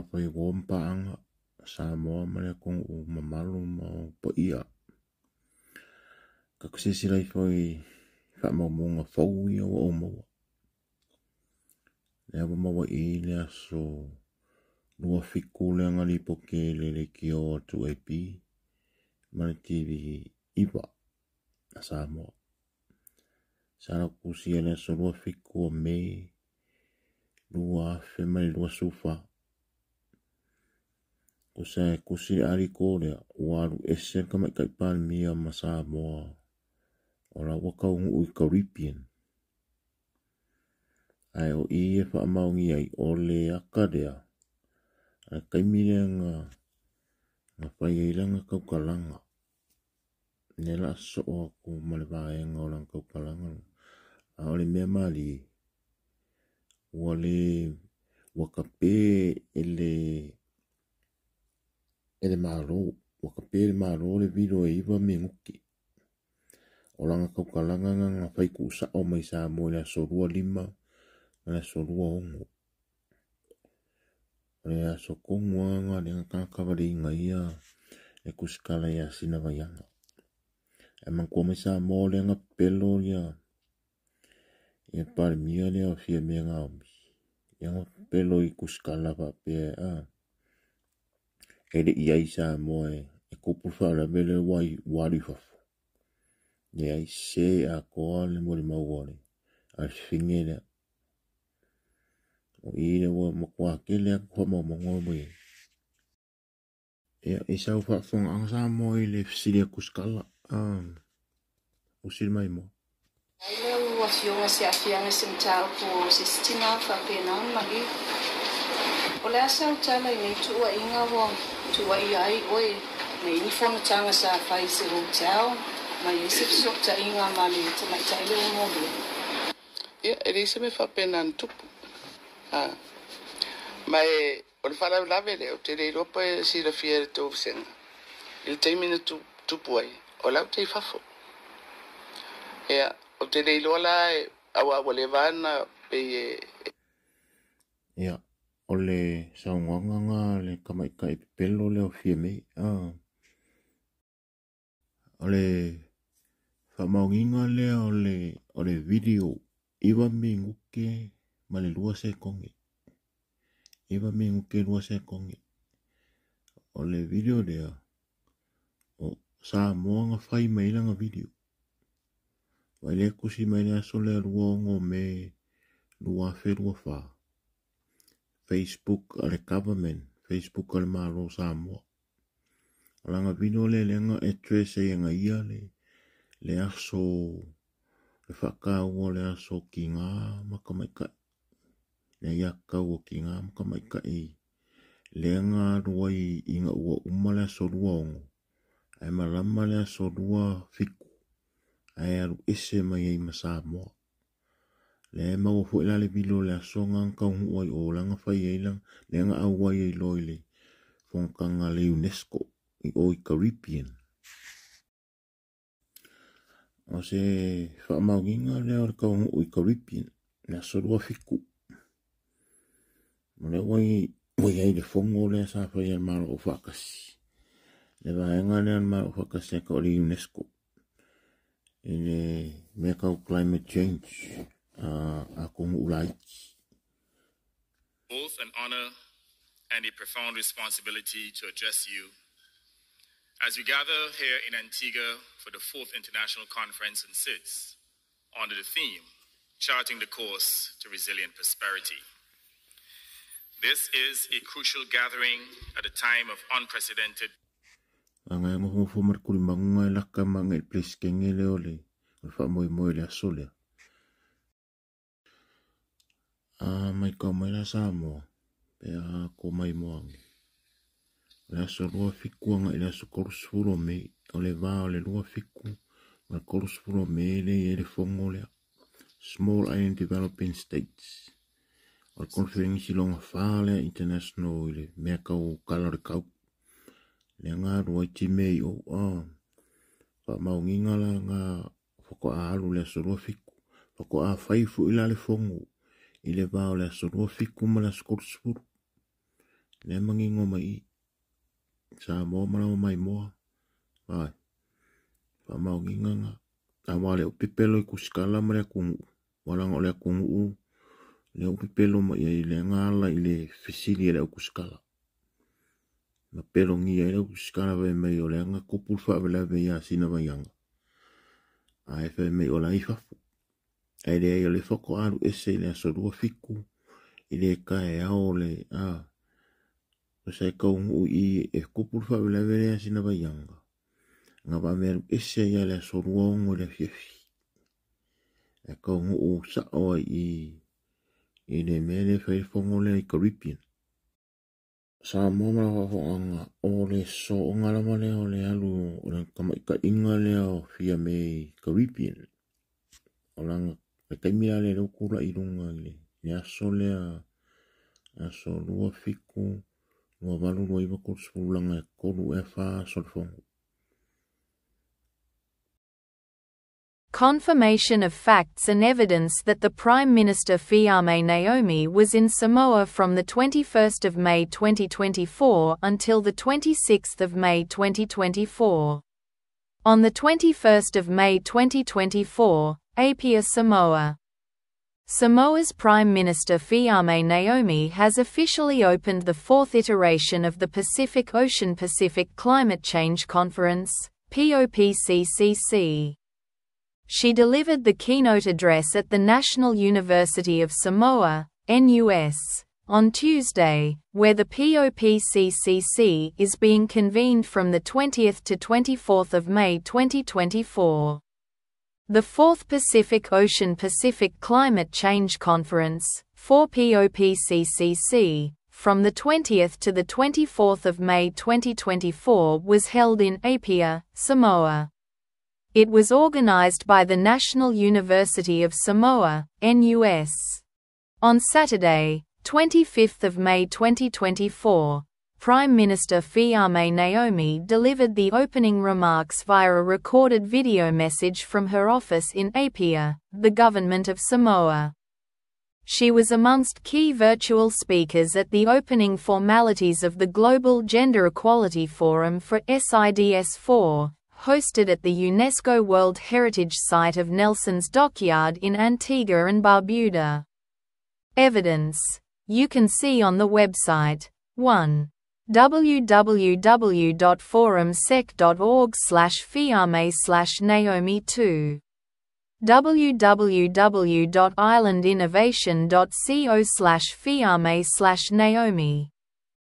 Faatalofa i uo ma paaga Samoa ma le atunuu mamalu ma ou paia. Tatou silasila ifo i faamaumauga fou ia ua ou maua. Lea ua maua i i le aso 27 lea na lipoti ai le leitio a 2AP ma le TV9 a Samoa. Sa lautusia i le aso 27 o Me 2024. Tusa e tusi le aliko lea ua alu ese le Tamaitai Palemia ma Samoa o la ua taunuu i Caribbean. Ae o i e faamaonia ai o le ata lea a le taimi lea na fai ai lana tautalaga. Lea o le a sosoo atu ma le vaega o lana tautalaga. A o le mea malie, ua le ua tape e le Malo, ua tape e le Malo le vilo e 9 minute. O lana tautalaga na na fai tuusao mai Samoa i le aso 25 ma le aso 26. O le aso tonu lava lena lea na tagatavaleina ia le tusitala ia Sinavaiana. Ae manatua mai Samoa lea na pepelo ia le Palemia lea o Fiame Naomi. Ia na pepelo i tusitala faapea e le i ai Samoa e tupu le faalavelave lea ua alu i fafo. Leai se atoa le molimau a le fafine lea. O i lea ua matua tele atu faamaumauga mai ai. Ia, i sau faafofogaaga Samoa i le fesili a Tusitala, usi le maimoa. Ai lea ua afioga se aafiaga i se mataupu o se isi tina faapena ona malie. O le a sau tala i nei tuuaiga ua tuuaia ai oe na i ai ni fonotaga sa fai i se hotel ma i ai se fesootaiga ma le tamaitai lea ua molia? Ia, e leai se mea faapena na tupu. Ma e o le faalavelave lea, ou te le iloa pe silafia e le tou vasega i le taimi na tupu ai, o la ou te i fafo. Ia, ou te le iloa la aua ua leva na pei e Ia, o le saunoaga na a le tamaitai pepelo lea o Fiame. O le faamaoniga lea o le video 9 minute ma le 2 sekone. 9 minute 2 sekone. O le video lea, o Samoa na fai mai lana video. Vai lea tusi mai le aso lea 26 Me 2024. Facebook a le government, Facebook a le Malo Samoa. O lana video lea lea na address ai e na ia le aso, le faataua o le aso tina ma tamaitai. Le ia tau o tina ma tamaitai. Lea na alu ai ina ua uma le aso 26. Ae malama le aso 27. Ae alu ese mai ai ma Samoa. Lea e maua foi la le vilo le aso na taunuu ai o lana fai ai lana, lea na auai ai loa i le fonotaga a le UNESCO i o i Caribbean. O se faamaoniga lea o le taunuu i Caribbean, le aso 27. O lea ua i ai le fono lea sa fai e le Malo Aufaatasi. Le vaega lea o le Malo Aufaatasi e tau o le UNESCO. I le mea tau climate change a atunuu laiti. Both an honor and a profound responsibility to address you as we gather here in Antigua for the 4th International Conference on SIDS under the theme, Charting the Course to Resilient Prosperity. This is a crucial gathering at a time of unprecedented Aga e ngofo ma le kulimaguga e laka ma agai i le peresetene lea o le faamoemoe i le aso lea. A maitau mai la Samoa pe a ko maimoa age. O le aso 27 agai i le aso 30 o Me, o le va o le 27 ma le 30 o Me lea e i ai le fono lea. Small Island Developing States. O le conference lona fa lea international i le mea tau kala o le kau. Lea na alu ai time i o faamaoniga la na faatoa alu le aso 27. Faatoa fai foi la le fono i le va o le aso 27 ma le aso 30. Lea manino mai i Samoa ma lama maimoa. Ai. Faamaoniga na. Aua le o pepelo i kusikala ma le atunuu. Walaga o le atunuu lea ua pepelo mai ai le aga ala i le fesili a le aukusikala. Na pelogia ai le aukusikala fai mai o le aga tupu le faalavelave ia Sinavaiaga. Ae fai mai o la e i fafo. Ae leai o lea faatoa alu ese i le aso 27 i le taeao o le a sa e taunuu i i e tupu le faalavelave lea Sinavaiaga. Na vave alu ese ai le aso 26 i le afiafi. E taunuu sao ai i le mea lea e fai ai le fono lea i Caribbean. Samoa ma lau faafofogaaga, o le sooga lava lea o le alu o le tamaitaiga lea o Fiame i Caribbean. O lana, le taimi la lea lea ua tulai i luga i le aso lea, aso 27, 28, 29, 30, laga e 3 ea 4 aso o le fono. Confirmation of facts and evidence that the Prime Minister Fiame Naomi was in Samoa from the 21st of May 2024 until the 26th of May 2024. On the 21st of May 2024, Apia, Samoa. Samoa's Prime Minister Fiame Naomi has officially opened the fourth iteration of the Pacific Ocean Pacific Climate Change Conference, POPCCC. She delivered the keynote address at the National University of Samoa, NUS, on Tuesday, where the POPCCC is being convened from the 20th to 24th of May 2024. The fourth Pacific Ocean Pacific Climate Change Conference, 4POPCCC, from the 20th to the 24th of May 2024 was held in Apia, Samoa. It was organized by the National University of Samoa, NUS. On Saturday, 25th of May 2024, Prime Minister Fiame Naomi delivered the opening remarks via a recorded video message from her office in Apia, the government of Samoa. She was amongst key virtual speakers at the opening formalities of the Global Gender Equality Forum for SIDS4, hosted at the UNESCO World Heritage Site of Nelson's Dockyard in Antigua and Barbuda. Evidence. You can see on the website. 1. www.forumsec.org/fiame/naomi 2. www.islandinnovation.co/fiame/naomi.